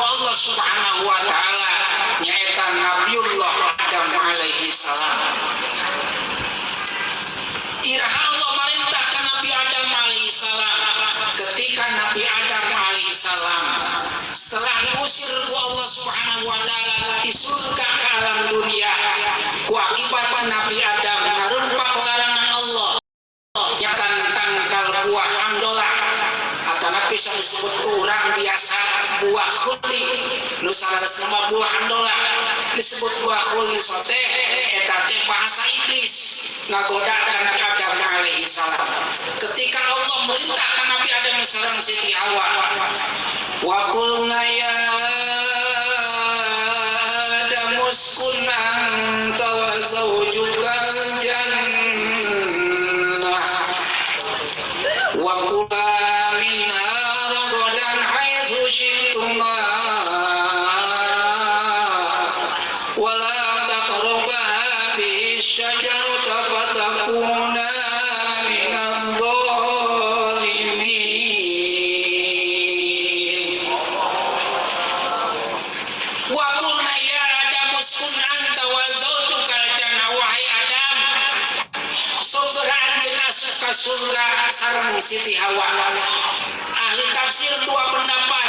ku Allah Subhanahu wa taala, nyaeta Nabiullah Adam alaihi salam. Iraha Allah merintah ka Nabi Adam alaihi salam? Ketika Nabi Adam alaihi salam setelah diusir ku Allah Subhanahu wa taala di surga ke alam dunia ku akibat Nabi Adam ngarumpak larangan Allah yang tangkal buah handolah atau bisa disebut kurang biasa buah khuldi, nu saleresna mah buah handolah. Disebut buah khuldi sote eta teh bahasa iblis ngagoda ka Nabi Adam alaihi salam. Ketika Allah merintahkan Nabi Adam sareng Siti Hawa, wa qulna ya Adam uskun anta wa zawjukal jannah wa kula minha ragadan haitsu syi'tuma wa la taqraba hadhihi syajarata fatakuna minadh dhalimin. Wa qulna ya Adam uskun anta wa zawjukal jannah. Wahai Adam, segera anjeun asup ka surga sareng Siti Hawa. Ahli tafsir dua pendapat.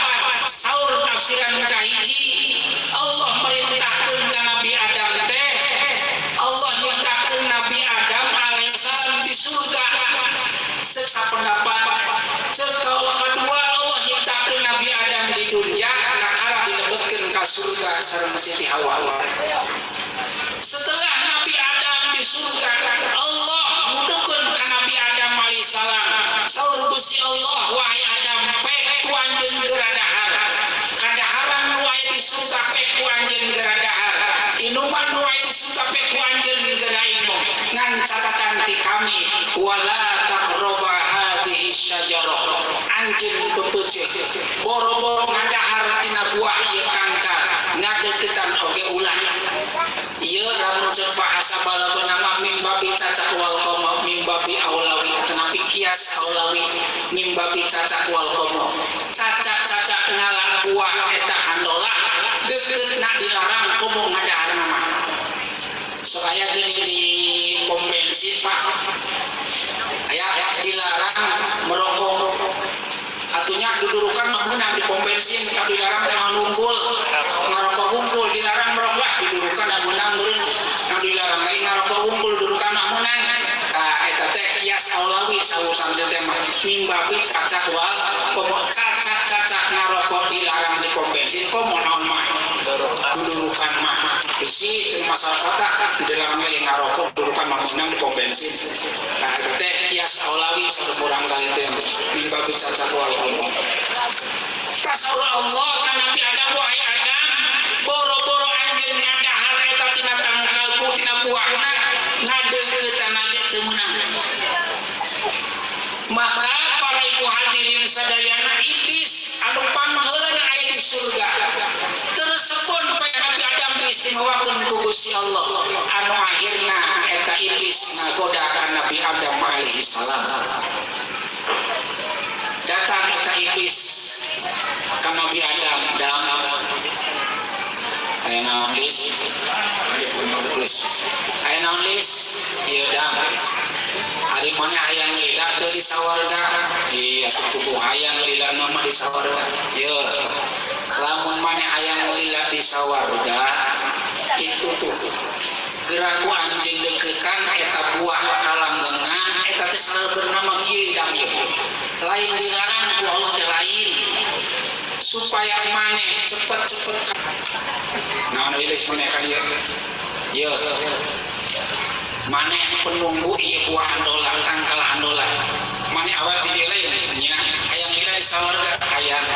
Saur tafsiran kahiji, Allah merintahkeun ka Nabi Adam teh, Allah nyiptakeun Nabi Adam alaihissalam di surga. Seksa pendapat cek kaula kedua, Allah nyiptakeun Nabi Adam di dunia, kakara dilebetkeun ka surga sareng Siti Hawa. Setelah Nabi Adam di surga, Allah mudukeun ka Nabi Adam alaihissalam. Saur Gusti Allah, "Wahai Adam, pek ku anjeun geura dahar. Kadaharan nu aya di surga pek ku anjeun geura dahar, inuman nu aya di surga pek ku anjeun geura inum, ngan catatan ti kami, wala taqraba hadhihi syajarah, anjeun pepeuceuh boro-boro ngadahar tina buah ieu tangkal, ngadeukeutan oge ulah." Ieu lamun ceuk bahasa balagona mah mimbabi cacak wal komo, mimbabi aulawi, tetapi kias aulawi, mimbabi cacak wal komo. Cacak-cacak ngala buah eta handola deukeutna dilarang, komo ngadaharna mah. Sok aya geuning di pom bensin, Pak, aya dilarang merokok. Atunya dudurukan mah meunang di pom bensin, tapi dilarang teh nungkul ngarokok wungkul. Dilarang merokok, ah, dudurukan mah meunang meureun. Nu dilarang lain ngarokok wungkul, dudurukan mah meunang. Tah, eta teh kias aulawi sausan teh mah mimbabi cacak wal komo. Cacak-cacak ngarokok dilarang di pom bensin, komo naon mah dudurukan mah. Bisi cenah masyarakat, ah, di dalam lagi ngarokok, dudurukan mah meunang di pom bensin. Nah, eta teh kias aulawi satu kurang kali teh mimbabi cacak wal komo. Saur Allah ka Nabi Adam, "Wahai Adam, boro-boro anjeun ngadahar eta tina tangkal tina buahna, ngadeukeutan ge teu meunang." Maka para ibu hadirin sadayana, iblis anu pangheulana aya di surga teresepon pada Nabi Adam diistimewakeun ku Gusti Allah, anu akhirna eta iblis ngagoda ka Nabi Adam alaihi salam. Datang eta iblis ka Nabi Adam, "Dam, aya naon, Lis? Lis, aya naon, Lis?" "Ieu, Dam, ari maneh hayang lila teu di sawarga?" "Iya, kudu hayang lila mah di sawarga." "Ieu, lamun maneh hayang lila di sawarga itu tuh geura ku anjeun deuketan eta buah kalanggengan eta teh selalu bernama kieu, Dam. Ieu lain dilarang ku Allah teh, lain supaya maneh cepet-cepet." "Naon, Lis, maneh kan ieu? Ieu maneh penunggu ieu buah handola, tangkal handola. Maneh awet di dieu lain nya? Hayang lila di sawarga?" "Hayang."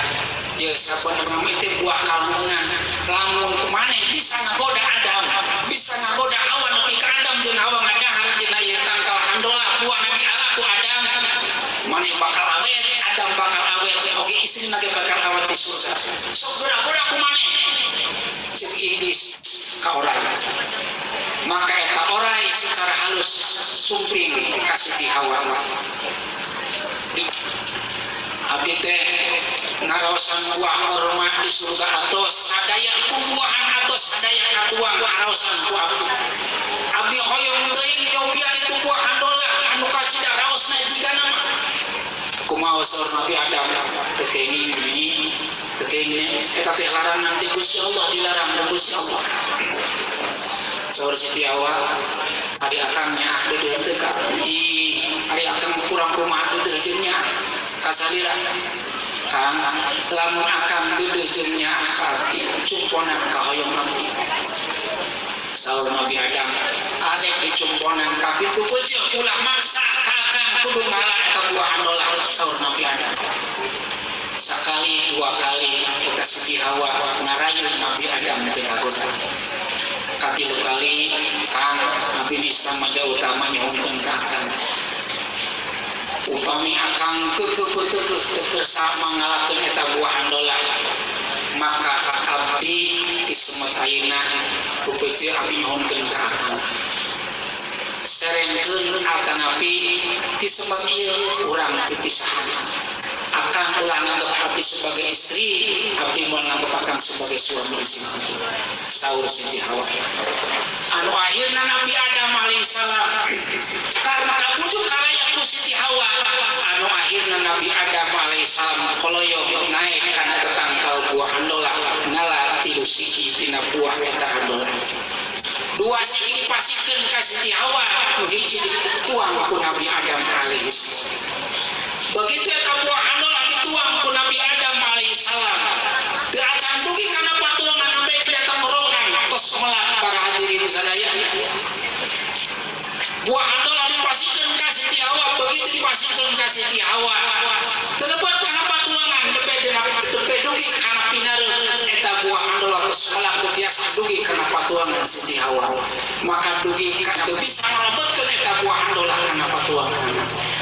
"Ieu sabenerna mah itu buah kalanggengan. Lamun maneh bisa ngagoda Adam, bisa ngagoda Hawa, nepi ka Adam jeung Hawa ngadahar dina ieu tangkal handola, buah diala ku Adam, maneh bakal awet, Adam bakal awet, oge istrina ge bakal awet di surga. Sok geura-geura ku maneh," ceuk iblis ka oray. Maka eta oray secara halus sumping ka Siti Hawa. Di abdi teh Ngaraosan buah korma di surga atos sadaya, bubuahan atos sadaya katuang karaosan ku abdi. Abdi hoyong teuing nyobian itu buah handolah anu kacida raosna jigana mah. Kumaha saur Nabi Adam? Teu kenging ini, teu kenging, eta teh larangan ti Gusti Allah, dilarang ku Gusti Allah. Saur Siti Hawa, ari akang nyaah deudeuh teu ka? Ih, ari akang kurang kumaha deudeuh jeung nyaah ka salira? Kang, lamun akang deudeuh jeung nyaah ka abdi, cumponan kahoyong abdi. Saur Nabi Adam, arek dicumponan, tapi pupeuceuh ulah maksa ka akang kudu ngala eta buah handolah. Saur Nabi Adam, sakali dua kali eta Siti Hawa ngarayu, Nabi Adam teu kagoda. Katilu kali, Kang, Nabi Islam maja utama nyuhunkeun ka akang, upami akang keukeuh peuteukeuh teu kersa mangalakeun eta buah handolah, maka abdi ti semet ayeuna pupeuceuh abdi nyuhunkeun ka akang, serengkeun atanapi ti semet ieu urang pipisahan. Akang ulah nganggep abdi sebagai istri, abdi moal nganggep akang sebagai suami. Saur Siti Hawa, anu akhirna Nabi Adam alaihissalam karena kabujuk kalayak ku Siti Hawa, anu akhirna Nabi Adam alaihissalam koloyong naik kana tangkal buah handola, ngala tilu siki tina buah eta handola. Dua siki dipasihkeun ka Siti Hawa, nu hiji dituang ku Nabi Adam alaihissalam. Begitu eta buah handola dituang ku Nabi Adam alaihissalam, teu acan dugi kana patuangan sampai datang merokan tos melak. Para hadirin sadaya, buah handola dipasihkeun ka Siti Hawa. Begitu dipasihkeun ka Siti Hawa, teu lepat kana patuangan, depe dugi kana pinareut, eta buah handola tos melak, teu tiasa dugi kana patuangan Siti Hawa. Maka dugi ka teu bisa ngalebetkeun eta buah handola kana patuangan,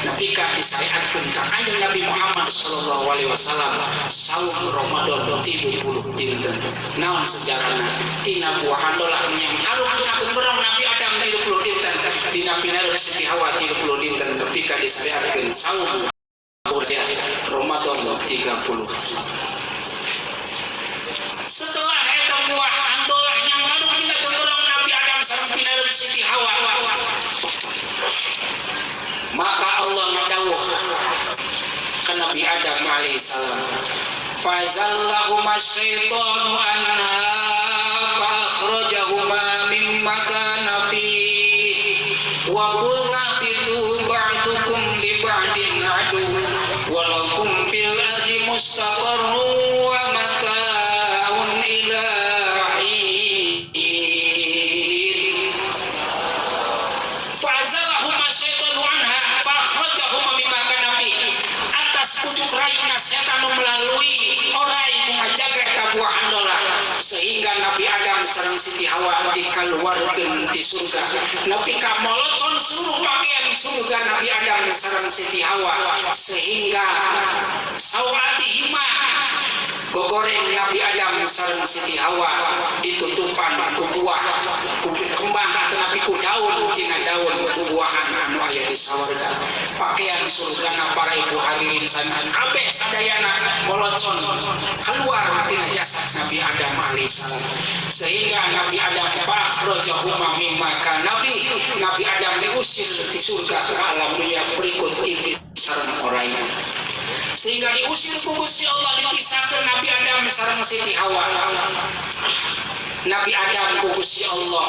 nepi ka disyariatkeun ka Kanjeng Nabi Muhammad sallallahu alaihi wasallam saum Ramadan 30 dinten. Naon sejarahna? Tina buah handola yang karung dina genggerong Nabi Adam 30 dinten, dina pinareut Siti Hawa 30 dinten, nepi ka disyariatkeun saum Ramadan 30. Setelah eta buah handolah yang karung dina genggerong Nabi Adam sareng pinareut Siti Hawa, maka Allah ngadawuh ke Nabi Adam alaihissalam, fazallahuma syaitanu anha fa akhrajahuma mimma kana fihi wa qulna ihbitu ba'dukum li ba'din adu wa lakum fil ardi mustaqarrun wa mata'un ila hin. Fazallahuma syaitanu anha fa akhrajahuma mimma kana fihi. Atas pucuk rayuna setan melalui orai nu ngajaga eta buah handola, sehingga Nabi Adam sareng Siti Hawa dikaluarkeun di surga, nepi ka molocon seluruh pakaian surga Nabi Adam sareng Siti Hawa, sehingga sawatihima gogoreng Nabi Adam sareng Siti Hawa ditutupan ku buah, ku kembang atau napi ku daun, tina daun bubuahan anu aya di sawarga. Pakaian surgana, para ibu hadirin sadayana, kabeh sadayana molocon keluar tina jasad Nabi Adam alaihissalam, sehingga Nabi Adam fakhrajahuma mimma kana fi. Nabi Adam diusir di surga ke alam dunia berikut iblis sareng orai, sehingga diusir ku Gusti Allah, dipisahkan Nabi Adam sareng Siti Hawa. Nabi Adam ku Gusti Allah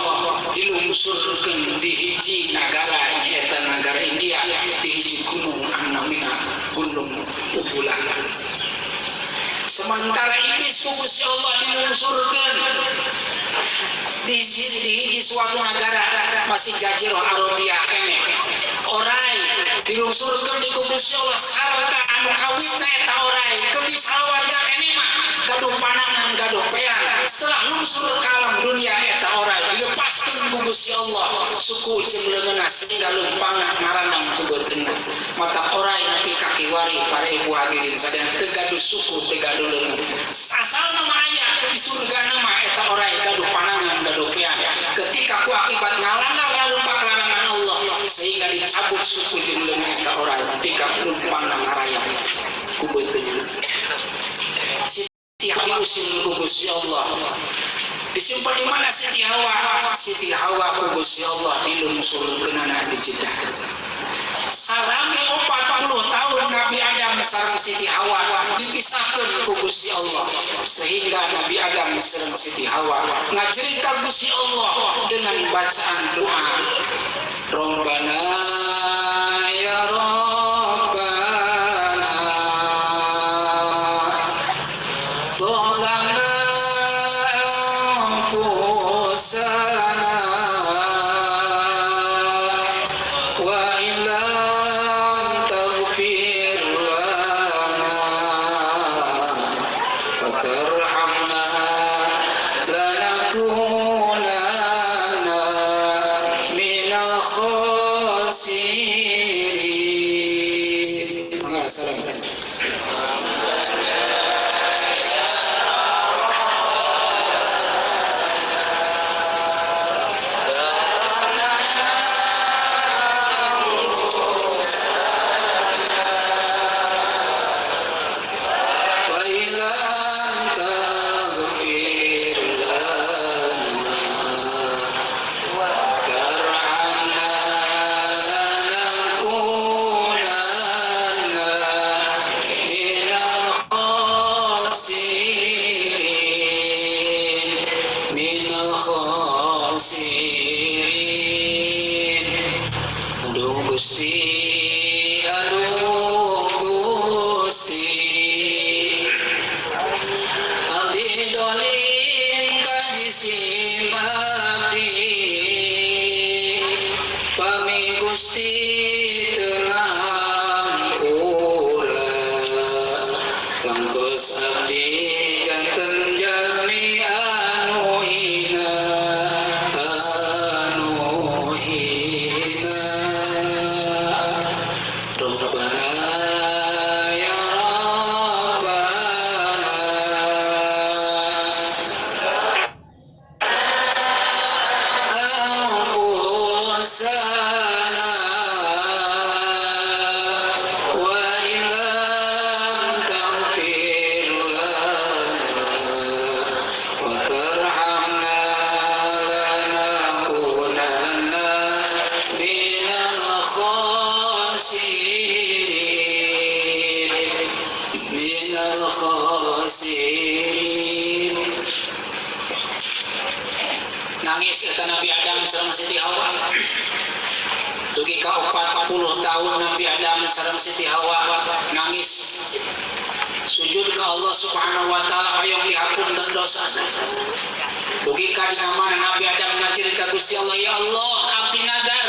dilungsurkeun di hiji nagara, nyaeta nagara India, di hiji gunung anu namina Gunung Ugulana. Sementara iblis ku Gusti Allah dilungsurkeun di hiji suatu negara, masih Jazirah Arabia keneh. Orai dilungsurkeun di ku Gusti Allah sarta anu kawitna eta orai keur di sawarga keneh mah gaduh panangan, gaduh peang. Setelah lungsur ke alam dunia, eta orai dilepaskeun ku Gusti Allah suku jeung leungeunna, sehingga leumpangna ngarandang ku beuteungna. Mata orai nepi ka kiwari, para ibu hadirin sadaya, teu gaduh suku, teu gaduh leungeun. Asal nama aya di surga nama eta orai gaduh panangan, gaduh peang. Ketika ku akibat ngalanggar lalumpak larangan Allah, sehingga dicabut suku jeung leungeun eta orai, nepi ka leumpangna ngarayap ku beuteungna. diusir ku Gusti Allah. Disimpan di mana Siti Hawa? Siti Hawa ku Gusti Allah dilungsurkeunana di Jeddah. Salami 40 tahun Nabi Adam sareng Siti Hawa dipisahkeun ku Gusti Allah, sehingga Nabi Adam sareng Siti Hawa ngajerit ka Gusti Allah dengan bacaan doa Rabbana ya Rabbana zalamna anfusana wa illam taghfir lana wa tarhamna lanakunanna minal khasirin. Assalamualaikum. Nangis eta Nabi Adam sareng Siti Hawa. Dugi ka 40 tahun Nabi Adam sareng Siti Hawa nangis sujud ka Allah Subhanahu wa taala hayang dihapunten dosa. Dugi ka dina mana Nabi Adam ngajerit ka Gusti Allah, ya Allah abdi nadar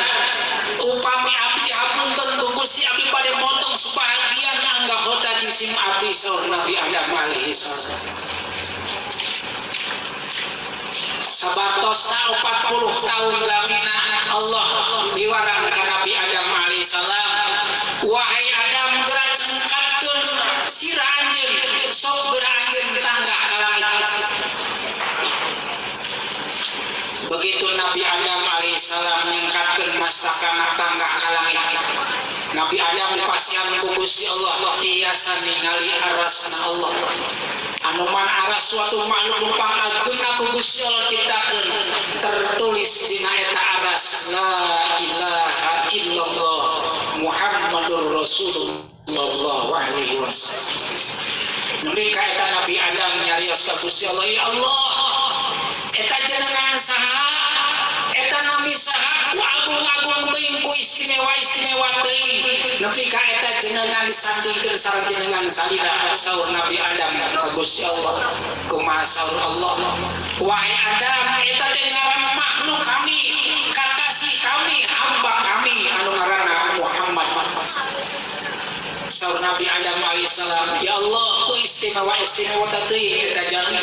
upami abdi dihapunten ku Gusti abdi bade motong sebahagian anggota jisim abdi saur Nabi Adam alaihi salam. Sabatosna 40 tahun lamina Allah diwarang ka Nabi Adam alaihissalam, wahai Adam geura cengkatkeun sirah anjeun, sok geura anjeun tanggah ka langit. Begitu Nabi Adam alaihissalam nyengkatkeun masakana tanggah ka langit, Nabi Adam dipasihan ku Gusti Allah tiasa ningali arasna Allah. Anu man aras suatu makhluk nu pangagengna ku Gusti Allah ciptakeun, tertulis dina eta aras la ilaha illallah Muhammadur Rasulullah alaihi wasallam. Nepi ka eta Nabi Adam nyarios ka Gusti Allah, ya Allah eta jenengan saha, eta nami saha, ku agung-agung teuing, ku istimewa-istimewa teuing, nepi ka eta jenengan disandingkeun sareng jenengan salira. Saur Nabi Adam ka Gusti Allah, kumaha saur Allah, wahai Adam eta teh ngaran makhluk kami, kakasih kami, hamba kami anu ngaranna Muhammad. Saur Nabi Adam alaihissalam, ya Allah ku istimewa-istimewa teuing eta jalmi,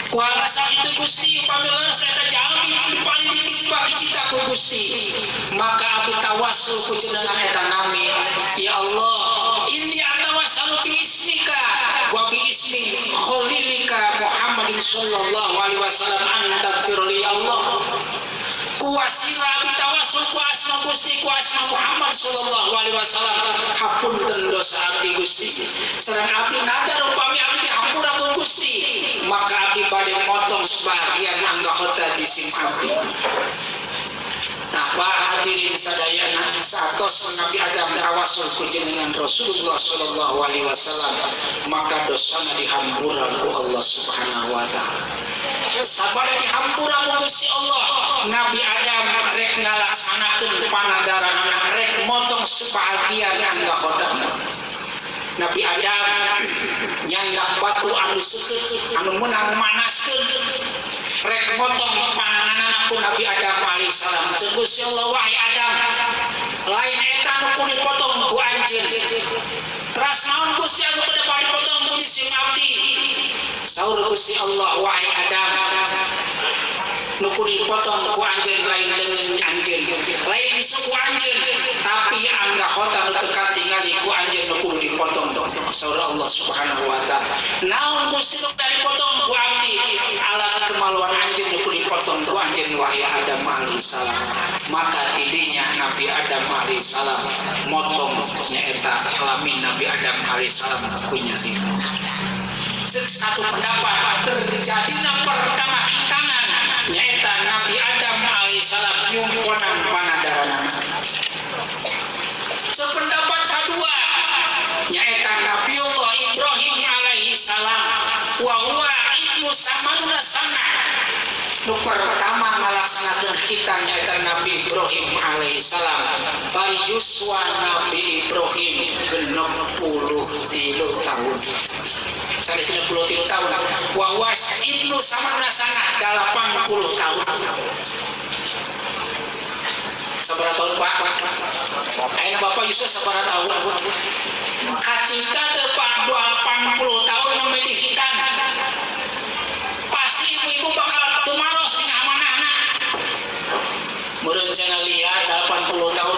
ku rasa itu Gusti pamila eta jalmi paling dipakicita ku Gusti, maka abdi tawasul ku jenengan eta nami, ya Allah inni atawassalu bi ismika wa bi ismi khalilika Muhammadin sallallahu alaihi wasallam an taghfirli ya Allah. Ku wasilah abdi tawasul tawasul ku asma Gusti, ku asma Muhammad sallallahu alaihi wasallam, hapunten dosa abdi, Gusti. Sareng abdi nadar, upami abdi dihampura ku Gusti, maka abdi bade motong sebagian anggota jisim abdi. Nah, Pak, hadirin sadayana, saatos Nabi Adam tawasul ku jenengan Rasulullah sallallahu alaihi wasallam, maka dosana dihampura ku Allah Subhanahu wa taala. Sabada dihampura ku Gusti Allah, Nabi Adam rek ngalaksanakeun panadaran, rek motong sebagian anggota. Nabi Adam nyandak batu anu seukeut anu meunang manaskeun, rek motong pananganana ku Nabi Adam alaihissalam. Ceuk Gusti Allah, "Wahai Adam, lain eta anu kudu dipotong ku anjeun." "Teras naon, Gusti, anu kudu dipotong ku jisim abdi?" Saur Gusti Allah, "Wahai Adam, nu kudu dipotong ku anjeun lain leungeun anjeun, lain di suku anjeun, tapi anggota nu teu katingali ku anjeun nu kudu dipotong." Saur Allah Subhanahu wa taala, "Naon, Gusti, nu kudu dipotong ku abdi?" "Alat kemaluan anjeun nu kudu dipotong ku anjeun, wahai Adam alaihissalam." Maka tidinya Nabi Adam alaihissalam motong nyaeta kelamin Nabi Adam alaihissalam ku nyalira. Cek satu pendapat, terjadinya pertama khitanan nyaeta Nabi Adam alaihissalam nyumponan panadaranana. Sependapat kedua, nyaeta Nabiullah Ibrahim alaihi salam, wa huwa ibnu samanuna sanah, nu pertama ngalaksanakeun khitan nyaeta Nabi Ibrahim alaihi salam. Bari yuswa Nabi Ibrahim 63 tahun, sanes 63 tahun, wa huwa ibnu samanuna sanah, 80 tahun. Sabaraha tahun, Pak? Ayeuna Bapak Yusuf sabaraha tahun? Kacita teu, Pak, 80 tahun memilih khitan? Pasti ibu-ibu bakal tumaros ning amanahna. Meureun cenah lihat 80 tahun.